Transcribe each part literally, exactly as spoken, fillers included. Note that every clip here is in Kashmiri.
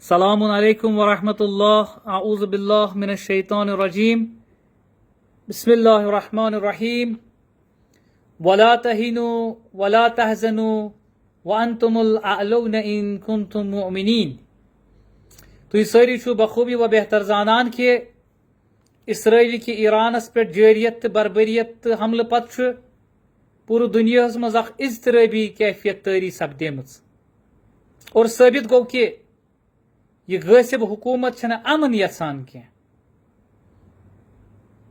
السلام عليكم ورحمة الله. أعوذ بالله من الشيطان الرجيم. بسم الله الرحمن الرحيم. ولا تهنوا ولا تحزنوا وأنتم الأعلون إن كنتم مؤمنين. تُہۍ سٲری چھِو بخوٗبی و بہتر زانان کہِ اسرائیل کہِ ایرانس پٮ۪ٹھ جٲرِیت تہٕ بربریت تہٕ حملہٕ پتہٕ چھُ پوٗرٕ دُنیاہس منٛز اکھ اضطرٲبی کیفیت طٲری سپدیمٕژ۔ اور ثٲبت گوٚو کہِ یہِ غٲصب حکوٗمت چھنہٕ امن یژھان کینٛہہ،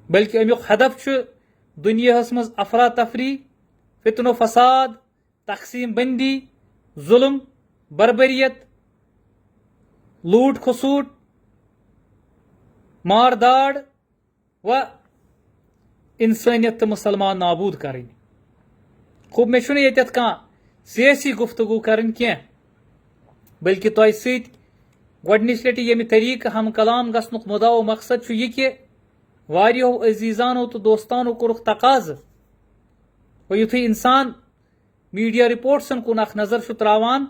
بلکہِ امیُک ہدف چھُ دُنیاہس منٛز افراتفری، فتنہٕ و فساد، تقسیم بندی، ظلم، بربریت، لوٗٹ کھسوٗٹ، مار داڑ و انسٲنیت تہٕ مسلمان نابود کرٕنۍ۔ خوب، مےٚ چھُنہٕ ییٚتٮ۪تھ کانٛہہ سیٲسی گفتگو کرٕنۍ کینٛہہ، بلکہِ تۄہہِ سۭتۍ گۄڈٕنِچ لٹہِ ییٚمہِ طریقہٕ ہم کلام گژھنُک مُدعا و مقصد چھُ یہِ کہِ واریاہو عزیزانو تہٕ دوستانو کوٚرُکھ تقاضہٕ، و یُتھُے انسان میڈیا رپورٹسن کُن اکھ نظر چھُ تراوان،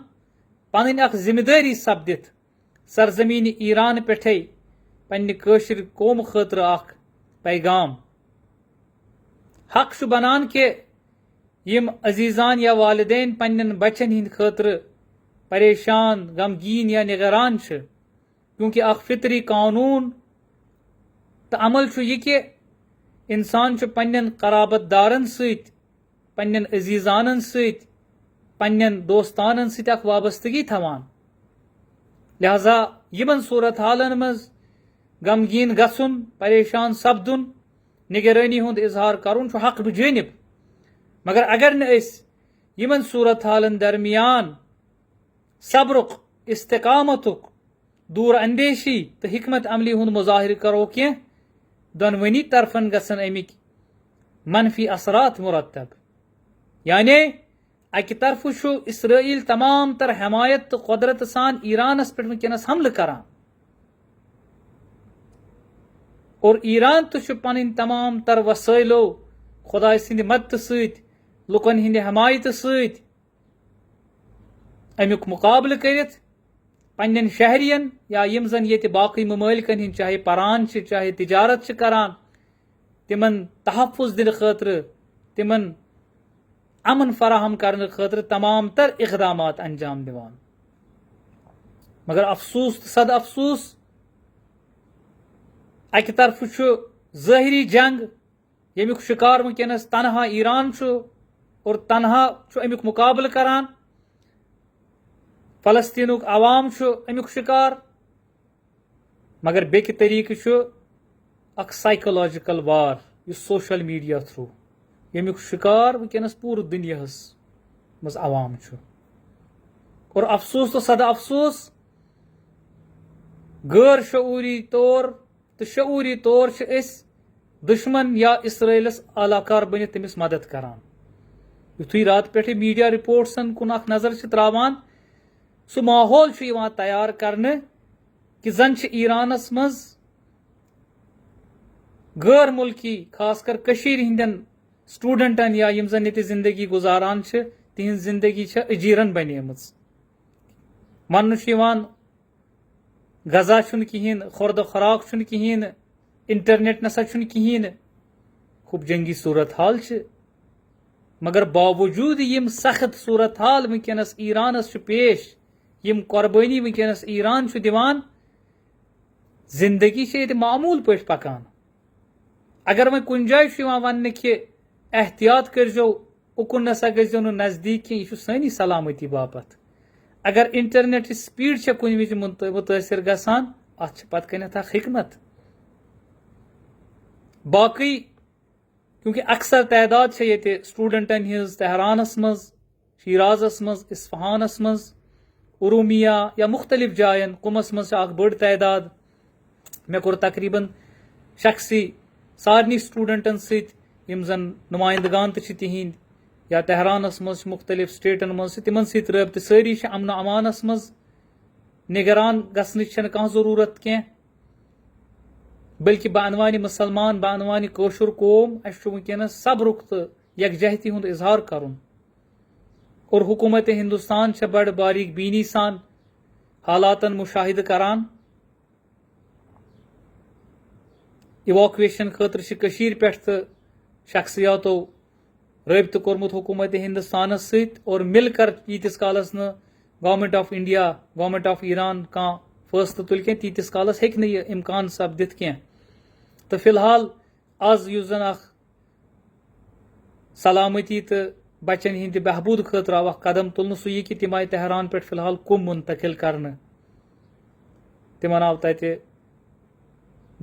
پنٕنۍ اکھ ذمہ دٲری سپدِتھ سرزمین ایران پٮ۪ٹھے پننہِ کٲشِر قومہٕ خٲطرٕ اکھ پیغام۔ حق چھُ بنان کہِ یِم عزیزان یا والدین پننٮ۪ن بچن ہٕنٛدِ خٲطرٕ پریشان، غمگیٖن یا نگران چھِ، کیونکہ اکھ فطری قانون تہٕ عمل چھُ یہِ کہِ انسان چھُ پننٮ۪ن قرابت دارن سۭتۍ، پننٮ۪ن عزیزانن سۭتۍ، پننٮ۪ن دوستانن سۭتۍ اکھ وابستگی تھاوان۔ لہذا یِمن صورت حالن منٛز غمگیٖن گژھُن، پریشان سپدُن، نگرٲنی ہُنٛد اظہار کرُن چھُ حق بجانب۔ مگر اگر نہٕ أسۍ یِمن صورت حالن درمیان صبرُک، استقامتُک، دور اندیشی تہٕ حکمت عملی ہُنٛد مظاہرٕ کرو کینٛہہ، دۄنوٕنی طرفن گژھن اَمِکۍ منفی اثرات مرتب۔ یعنی اکہِ طرفہٕ چھُ اسرائیل تمام تر حمایت تہٕ قدرت سان ایرانس پٮ۪ٹھ وٕنکیٚنس حملہٕ کران، اور ایران تہِ چھُ پنٕنۍ تمام تر وسٲیلو خدایہِ سٕنٛدِ مدتہٕ سۭتۍ، لُکن ہٕنٛدِ حمایتہٕ سۭتۍ امیُک مقابلہٕ کٔرِتھ پننٮ۪ن شہرین یا یِم زن ییٚتہِ باقٕے ممٲلکن ہٕنٛدۍ چاہے پران چھِ، چاہے تجارت چھِ کران، تِمن تحفظ دِنہٕ خٲطرٕ، تِمن امن فراہم کرنہٕ خٲطرٕ تمام تر اقدامات انجام دِوان۔ مگر افسوس تہٕ صد افسوس، اکہِ طرفہٕ چھُ ظٲہری جنگ، ییٚمیُک شکار وٕنکیٚنس تنہا ایران چھُ اور تنہا چھُ امیُک مقابلہٕ کران۔ فلسطینُک عوام چھُ امیُک شکار، مگر بیٚکہِ طریقہٕ چھُ اکھ سائیکولوجیکل وار، یُس سوشل میڈیا تھرو، ییٚمیُک شکار وٕنکیٚنس پوٗرٕ دُنیاہس منٛز عوام چھُ۔ اور افسوس تہٕ صد افسوس، غٲر شعوری طور تہٕ شعوری طور چھِ أسۍ دشمن یا اسرائیلس آلاکار بٔنِتھ تٔمِس مدد کران۔ یُتھُے راتہٕ پٮ۪ٹھٕ میڈیا رپورٹسن کُن اکھ نظر چھِ تراوان، سُہ ماحول چھُ یِوان تیار کرنہٕ کہِ زن چھِ ایرانس منٛز غٲر مُلکی، خاص کر کٔشیٖرِ ہٕنٛدٮ۪ن سٹوڈنٹن یا یِم زن ییٚتہِ زندگی گُزاران چھِ، تِہنٛز زندگی چھےٚ اجیرن بنیمٕژ۔ وننہٕ چھُ یِوان، غذا چھُنہٕ کِہیٖنۍ، خورد و خوراک چھُنہٕ کِہیٖنۍ، انٹرنیٹ نسا چھُنہٕ کِہیٖنۍ۔ خوب، جنگی صورت حال چھِ، مگر باوجود یِم سخت صورت حال وٕنکیٚنس ایرانس چھُ پیش، یِم قربٲنی وٕنکیٚنس ایران چھُ دِوان، زندگی چھِ ییٚتہِ معموٗل پٲٹھۍ پکان۔ اگر وۄنۍ کُنہِ جایہِ چھُ یِوان وننہٕ کہِ احتیاط کٔرۍزیو، اُکُن نسا گٔژھۍزیو نہٕ نزدیٖک کینٛہہ، یہِ چھُ سٲنی سلامتی باپتھ۔ اگر انٹرنیٹٕچ سپیڈ چھےٚ کُنہِ وِزِ مُت-، مُتٲثر گژھان، اتھ چھِ پتہٕ کنٮ۪تھ اکھ حکمت۔ باقٕے، کیونکہ اکثر تعداد چھےٚ ییٚتہِ سٹوڈنٹن ہٕنٛز تہرانس منٛز، شیرازس منٛز، اصفہانس منٛز، ارومیہ یا مختلف جاین، قُمس منٛز چھِ اکھ بٔڑ تعداد۔ مےٚ کوٚر تقریباً شخصی سارنٕے سٹوڈنٹن سۭتۍ، یِم زن نمائندگان تہِ چھِ تِہنٛدۍ، یا تہرانس منٛز چھِ، مختلف سٹیٹن منٛز چھِ، تِمن سۭتۍ رٲبطہٕ۔ سٲری چھِ امن و امانس منٛز، نگران گژھنٕچ چھنہٕ کانٛہہ ضروٗرت کینٛہہ، بلکہِ بہ عنوانِ مسلمان، بہ عنوانِ کٲشُر قوم، اسہِ چھُ وٕنکیٚنس صبرُک تہٕ یکجہتی ہُنٛد اظہار کرُن۔ اور حکومت ہندوستان چھےٚ بڑٕ باریک بینی سان حالاتن مشاہدٕ کران۔ ایواکویشن خٲطرٕ چھِ کٔشیٖرِ پٮ۪ٹھ تہٕ شخصیاتو رٲبطہٕ کوٚرمُت حکوٗمت ہندوستانس سۭتۍ، اور مِل کر ییٖتِس کالس نہٕ government of India, government of Iran کانٛہہ فٲصلہٕ تُلہِ کینٛہہ، تیٖتِس کالس ہیٚکہِ نہٕ یہِ امکان سپدِتھ کینٛہہ۔ تہٕ فی الحال از یُس زن اکھ سلامتی تہٕ بچن ہٕنٛدِ بہبوٗد خٲطرٕ آو اکھ قدم تُلنہٕ، سُہ یہِ کہِ تِم آیہِ تہران پٮ۪ٹھ فی الحال قم منتقل کرنہٕ۔ تِمن آو تتہِ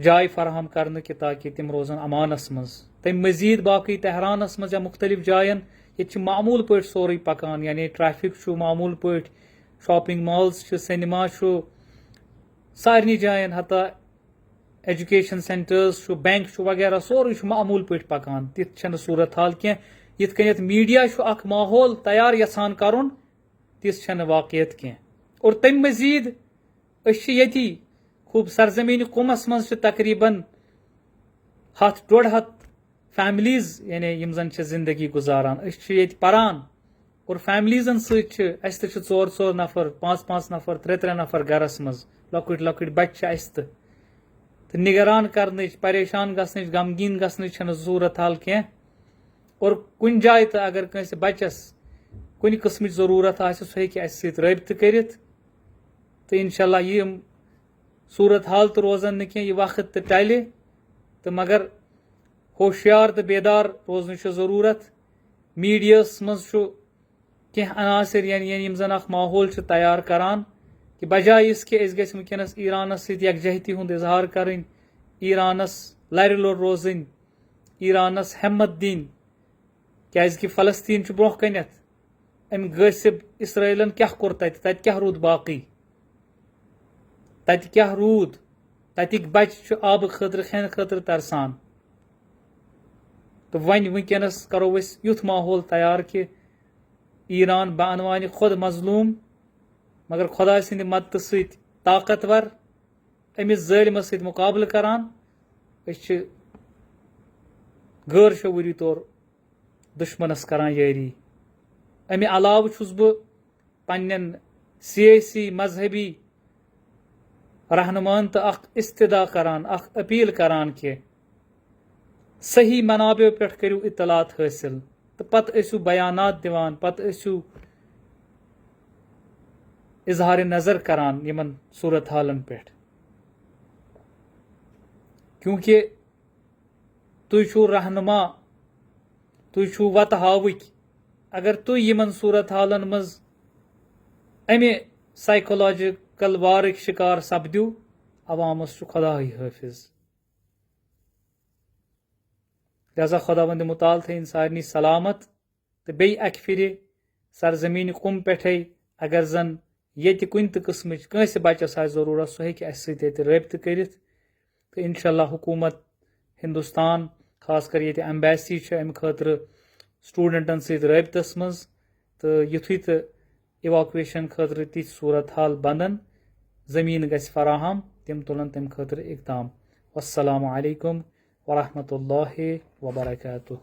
جاے فراہم کرنہٕ کہِ تاکہِ تِم روزن امانس منٛز۔ تمہِ مزید باقٕے تہرانس منٛز یا مختلف جاین، ییٚتہِ چھِ معموٗل پٲٹھۍ سورُے پکان، یعنی ٹریفک چھُ معموٗل پٲٹھۍ، شاپنگ مالز چھِ، سینما چھُ، سارنٕے جاین، حتیٰ ایجوکیشن سینٹرز چھُ، بینک چھُ وغیرہ، سورُے چھُ معموٗل پٲٹھۍ پکان۔ تِژھ چھنہٕ صورت حال کینٛہہ۔ یِتھ کٔنٮ۪تھ میڈیا چھُ اکھ ماحول تیار یژھان کرُن، تِژھ چھنہٕ واقعیت کینٛہہ۔ اور تمہِ مزید أسۍ چھِ ییٚتی خوٗب سرزمین قمس منٛز چھِ تقریباً ہتھ ڈۄڈ ہتھ فیملیز، یعنی یِم زن چھِ زندگی گُزاران۔ أسۍ چھِ ییٚتہِ پران اور فیملیزن سۭتۍ چھِ اَسہِ تہِ چھِ ژور ژور نفر، پانٛژھ پانٛژھ نفر، ترٛےٚ ترٛےٚ نفر گرس منٛز۔ لۄکٕٹۍ لۄکٕٹۍ بچہِ چھِ اَسہِ تہِ۔ تہٕ نگران کرنٕچ، پریشان گژھنٕچ، غمگیٖن گژھنٕچ چھنہٕ ضروٗرت حال کینٛہہ۔ اور کُنہِ جایہِ تہٕ اگر کٲنٛسہِ بچس کُنہِ قٕسمٕچ ضروٗرت آسہِ، سُہ ہیٚکہِ اَسہِ سۭتۍ رٲبطہٕ کٔرِتھ۔ تہٕ انشاءاللہ یِم صورت حال تہٕ روزن نہٕ کینٛہہ، یہِ وقت تہٕ ٹلہِ۔ تہٕ مگر ہوشیار تہٕ بیدار روزنٕچ چھِ ضروٗرت۔ میڈیاہس منٛز چھُ کینٛہہ عناصر، یعنی یعنی یِم زن اکھ ماحول چھِ تیار کران، کہِ بجایہِ یُس کہِ أسۍ گژھِ وٕنکیٚنس ایرانس سۭتۍ یکجہتی ہُنٛد اظہار کرٕنۍ، ایرانس لرِ لوٚر روزٕنۍ، ایرانس ہمت دِنۍ، کیازِ کہِ فلسطین چھُ برونٛہہ کنٮ۪تھ۔ أمۍ غٲصب اسرائیلن کیٛاہ کوٚر تتہِ؟ تتہِ کیٛاہ روٗد باقٕے؟ تتہِ کیٛاہ روٗد؟ تتِکۍ بچہِ چھِ آبہٕ خٲطرٕ، کھٮ۪نہٕ خٲطرٕ ترسان۔ تہٕ وۄنۍ وٕنکیٚنس کرو أسۍ یُتھ ماحول تیار کہِ ایران بعنوانِ خود مظلوم، مگر خۄداے سٕنٛدِ مدتہٕ سۭتۍ طاقتور، أمِس ظٲلمس سۭتۍ مُقابلہٕ کران۔ أسۍ چھِ غٲر شعوٗری طور دُشمنس کران یٲری۔ امہِ علاوٕ چھُس بہٕ پننٮ۪ن سیٲسی، مذہبی رہنماہن تہٕ اکھ استدعا کران، اکھ اپیل کران کہِ صحیح منابعو پٮ۪ٹھ کٔرِو اطلاعات حٲصِل تہٕ پتہٕ ٲسِو بیانات دِوان، پتہٕ ٲسِو اظہار نظر کران یِمن صورت حالن پٮ۪ٹھ۔ کیونکہ تُہۍ چھِو رہنما، تُہۍ چھِو وتہٕ ہاوٕکۍ۔ اگر تُہۍ یِمن صورت حالن منٛز امہِ سائیکولوجیکل وارٕکۍ شکار سپدِو، عوامس چھُ خداہٕے حٲفظ۔ لہذا خداوند متعال تھٲیِن سارنٕے سلامت۔ تہٕ بیٚیہِ اکہِ پھِرِ سرزمین قم پٮ۪ٹھے اگر زن ییٚتہِ کُنہِ تہِ قٕسمٕچ کٲنٛسہِ بچس آسہِ ضروٗرت، سُہ ہیٚکہِ اَسہِ سۭتۍ ییٚتہِ رٲبطہٕ کٔرِتھ۔ تہٕ انشاءاللہ حکوٗمت ہندوستان، خاص کر ییٚتہِ ایمبیسی چھِ، امہِ خٲطرٕ سٹوڈنٹن سۭتۍ رٲبطس منٛز۔ تہٕ یُتھُے تہٕ ایواکویشن خٲطرٕ تِتھۍ صورت حال بنن، زٔمیٖن گژھِ فراہم، تِم تُلن تمہِ خٲطرٕ اقدام۔ والسلام علیکم ورحمۃ اللہ وبرکاتہ۔